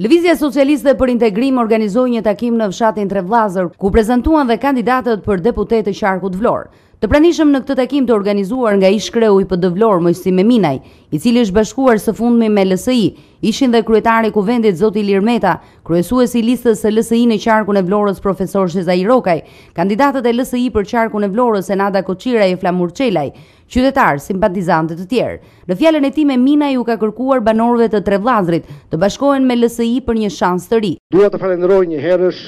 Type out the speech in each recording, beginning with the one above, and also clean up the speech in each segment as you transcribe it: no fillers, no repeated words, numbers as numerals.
Lëvizja Socialiste për Integrim organizoi një takim në fshatin Trevllazër, ku prezantuan dhe kandidatët për deputetë të qarkut Vlorë. Të pranishëm në këtë takim të organizuar nga ish-kreu i PD Vlorë, Moisi Meminaj, i cili është bashkuar së fundmi me LSI, ishin dhe kryetari i Kuvendit zoti Ilir Meta, kryesuesi i listës së LSI në qarkun e Vlorës profesor Shezai Rrokaj, kandidatët e LSI për qarkun e Vlorës Enada Koçiraj e Flamur Çelaj, qytetarë, simpatizantë të tjerë. Në fjalën e tij Meminaj u ka kërkuar banorëve të Trevllazrit të bashkohen me LSI për një shans të ri. Dua të falenderoj njëherësh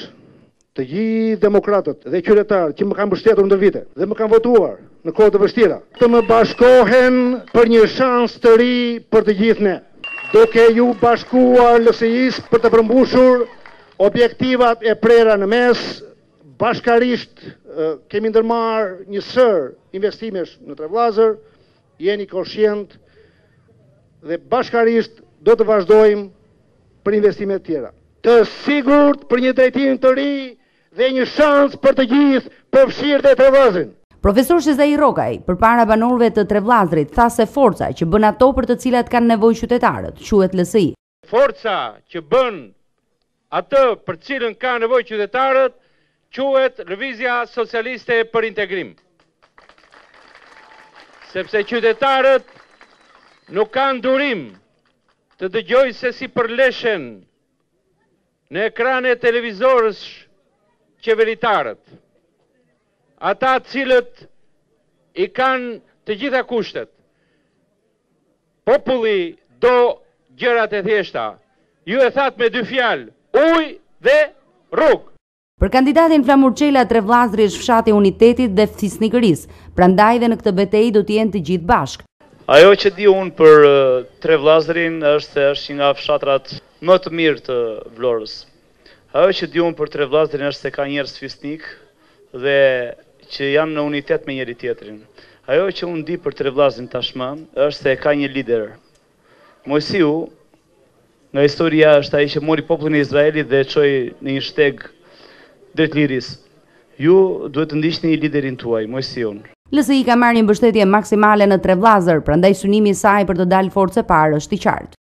të gjithë demokratët dhe qytetarët që më kanë mbështetur ndër vite dhe më kanë votuar në kohë të vështira, të më bashkohen për një shans të ri për të gjithë ne, duke iu bashkuar LSI-së për të përmbushur objektivat e prera në mes Bashkarisht kemi ndërmarrë një sërë investimesh në Trevllazër, jeni koshientë dhe bashkarisht do të vazhdojmë për investime të tjera. Të sigurt për një drejtim të ri dhe një shans për të gjithë, përfshirë dhe Trevllazrin. Profesor Shezai Rrokaj, përpara banorëve të Trevllazrit, tha se forca që bën ato për të cilat kanë nevojë qytetarët, quhet LSI. Forca që bën atë për të cilën kanë nevojë qytetarët, quhet Lëvizja Socialiste për Integrim. Sepse qytetarët nuk kanë durim të dëgjojnë se si përleshen në ekrane televizorësh qeveritarët. Ata të cilët i kanë të gjitha kushtet. Populli do gjërat e thjeshta. Ju e thatë me dy fjalë, ujë dhe rrugë. Për kandidatin Flamur Çela, Trevllazri është fshati i unitetit dhe fisnikërisë, prandaj dhe në këtë betejë do të jenë të gjithë bashkë. Ajo që di unë për Trevllazrin është se është një nga fshatrat më të mirë të Vlorës. Ajo që di unë për Trevllazrin është se ka njerëz fisnikë dhe që janë në unitet me njëri-tjetrin. Ajo që unë di për Trevllazrin tashmë është se e ka një lider. Moisiu nga historia është ai që mori popullin e Izraelit dhe e çoi në një shteg drejt lirisë. Ju duhet të ndiqni liderin tuaj, Moisiun. LSI ka marrë një mbështetje maksimale në Trevllazër, prandaj synimi i saj për të dalë forcë e parë është i qartë.